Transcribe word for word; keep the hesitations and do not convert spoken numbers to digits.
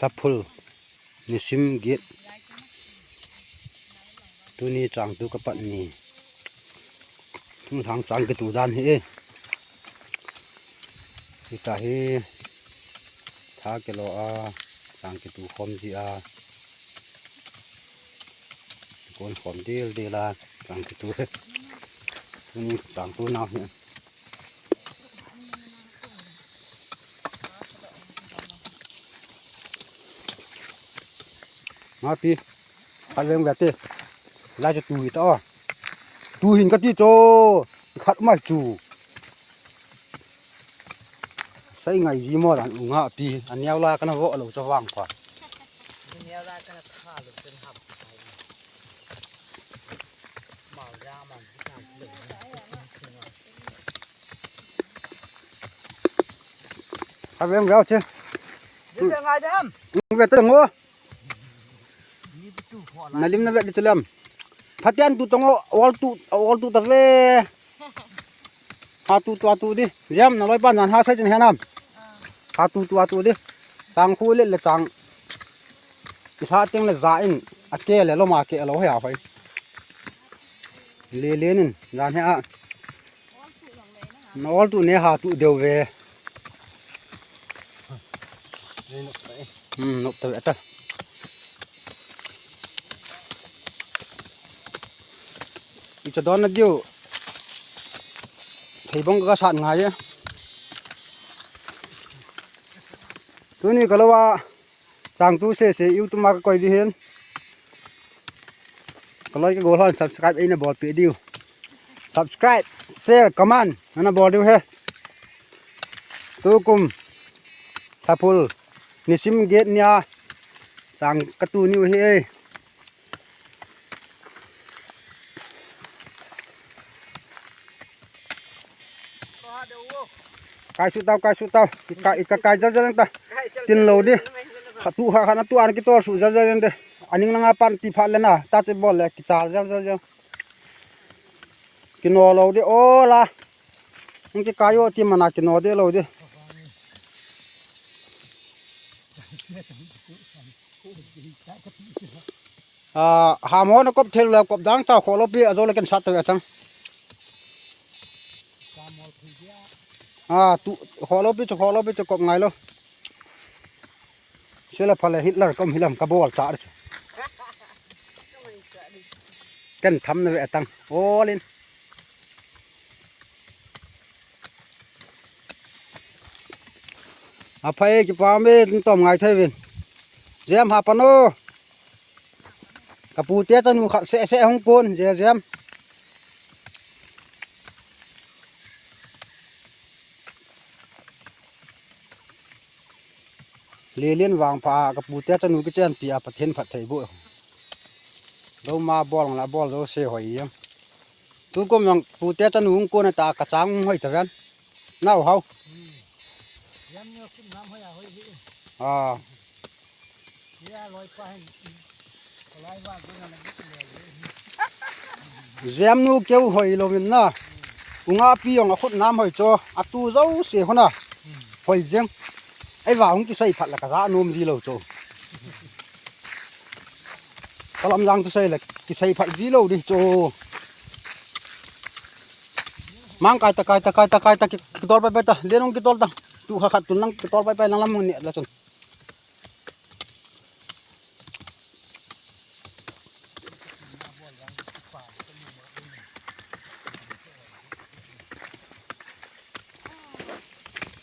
Lhaphul, nisim get. Tuni chang tu ka pat ni. Thunglhang chang kitu dan hi e. Hita hi tha kilo a, chang kitu khom ji a. Kon khom dil dil a, chang kitu he. Tuni chang tu nau hi. Nga pi, khat veng ve te. Lai chu tu hi ta o. Tu hin ka ti cho. Khat mai chu. Sai ngai ji mo dan u nga pi. An neo la ka na vo lo cho vang pa. Khat veng ve che. Ding ve ngai dem. Ve te ngo. Na lim na ve di chu lem. Phatian tu tong o, ol tu, ol tu ta ve. Ha tu tu a tu di. Jam na loi pan jan ha sai chin he nam. Ha tu tu a tu di. Tang khu le le tang. Sa teng le za in. A ke le lo ma ke lo he a hoi. Le le nin. Jan he a. Na ol tu ne ha tu deu ve. Hmm, nok ta ve ta. I cha don na diu. Thei bong ka sat ngai e. Tuni ka lo a. Chang tu se se YouTube ma ka koi di hin. Ka loi ka gol hon subscribe ei na bol pe diu. Subscribe, share, comment, na bol diu he. Tukum, Lhaphul, nisim get nia, chang ka tu niu hi e. Kai su tau, kai su tau. Ika, ika kai jal jal ta. Tin lo di. Kha tu kha kha na tu an ki tol su jal jal de. Aning langa pan ti phat le na. Ta che bol le ki chal jal jal jal. Ki no lo di o la. Ang ki kai o ti mana ki no di lo di. A, ham ho na kop thel le kop dang ta kho lo pi a zo le ken sat ta ve tang. A, tu kho lo pi chu kho lo pi chu kop ngai lo. Sila phale Hitler kom hilam ka bol ta chu. Ken tham na ve tang. Olin. A phai ki pa me tin tom ngai thei vin. Jem ha pano. Ka pu te chanu khat se se hung kun je jem. Lelen vang pha ka pu te chanu ki chen pi a Pathen phat thei bu. Lo ma bol la bol lo se hoi yam. Tukum jong pute chanu hung kon ta ka chang hoi ta ven. Nau hau. Yam neo kum nam hoi a hoi hi. A. Ya loi pa hin. Loi wa gun na. Jem nu keu hoi lo min na. Unga pi jong a khut nam hoi cho. A tu jo se hona. Hoi jeng. Ei va hung kisei phat la ka ja nom ji lo cho. Kalam jang tu sei le, kisei phat ji lo di chu. Mang kai ta, kai ta, kai ta, kai ta, ki, kitol pai pai ta, lenung kitol ta. Tu kha khat tun lang kitol pai pai lang lam ne la chun.